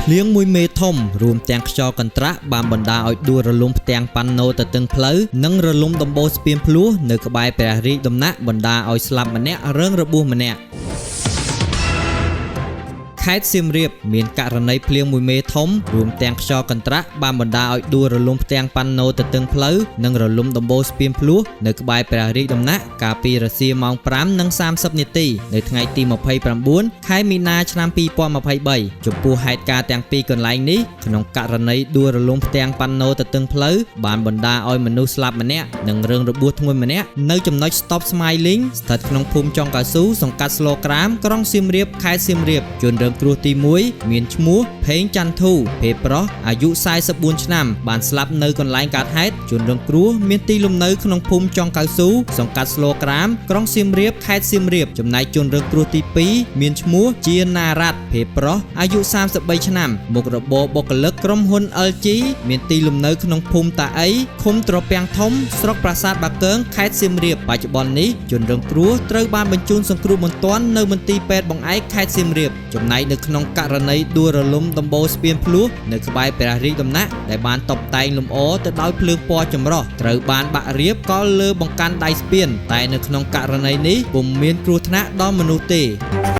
ភ្លៀងមួយមេធំរួមទាំងខ្យល់កន្ត្រាក់បានបណ្ដាលឲ្យដួលរលំផ្ទាំងប៉ាណូទទឹងផ្លូវនិងរលំដំបូលស្ពានភ្លោះនៅក្បែរព្រះរាជដំណាក់បណ្ដាលឲ្យស្លាប់ម្នាក់រងរបួសម្នាក់។ ខេត្តសៀមរាបមានករណីភ្លៀងមួយមេធំរួមទាំងខ្យល់កន្ត្រាក់បានបណ្ដាលឲ្យដួលរលំផ្ទាំងប៉ាណូទទឹងផ្លូវនិងរលំដំបូលស្ពានភ្លោះនៅក្បែរព្រះរាជដំណាក់កាលពីរសៀលម៉ោង5:30នាទីនៅថ្ងៃទី29ខែមីនាឆ្នាំ2023។ ចំពោះហេតុការណ៍ទាំងពីរកន្លែងនេះ ក្នុងករណីដួលរលំផ្ទាំងប៉ាណូទទឹងផ្លូវបានបណ្ដាលឲ្យមនុស្សស្លាប់ម្នាក់និងរងរបួសធ្ងន់ម្នាក់នៅចំណុច Stop Smiling ស្ថិតក្នុងភូមិចុងកៅស៊ូសង្កាត់ស្លក្រាមក្រុងសៀមរាបខេត្តសៀមរាប។ ជនរងគ្រោះទី1មានឈ្មោះផេងច័ន្ទធូភេទប្រុសអាយុ44ឆ្នាំបានស្លាប់នៅកន្លែងកើតហេតុ។ ជនរងគ្រោះមានទីលំនៅក្នុងភូមិចុងកៅស៊ូសង្កាត់ស្លក្រាមក្រុងសៀមរាបខេត្តសៀមរាប។ ចំណែកជនរងគ្រោះទី2មានឈ្មោះជាណារ៉ាត់ភេទប្រុសអាយុ33ឆ្នាំមុខរបរបុគ្គលិកក្រុមហ៊ុន LG មានទីលំនៅក្នុងភូមិតាអីឃុំត្រពាំងធំស្រុកប្រាសាទបាគងខេត្តសៀមរាប។ បច្ចុប្បន្ននេះជនរងគ្រោះត្រូវបានបញ្ជូនសង្គ្រោះបន្ទាន់នៅមន្ទីរពេទ្យបង្អែកខេត្តសៀមរាប។ ចំណែកនៅក្នុងករណីដួលរលំដំបូលស្ពានភ្លោះនៅក្បែរព្រះរាជដំណាក់ដែលបានតុបតែងលម្អទៅដោយភ្លើងពណ៌ចម្រុះត្រូវបានបាក់រៀបកលលើបង្កាន់ដៃស្ពាន តែនៅក្នុងករណីនេះពុំមានគ្រោះថ្នាក់ដល់មនុស្សទេ។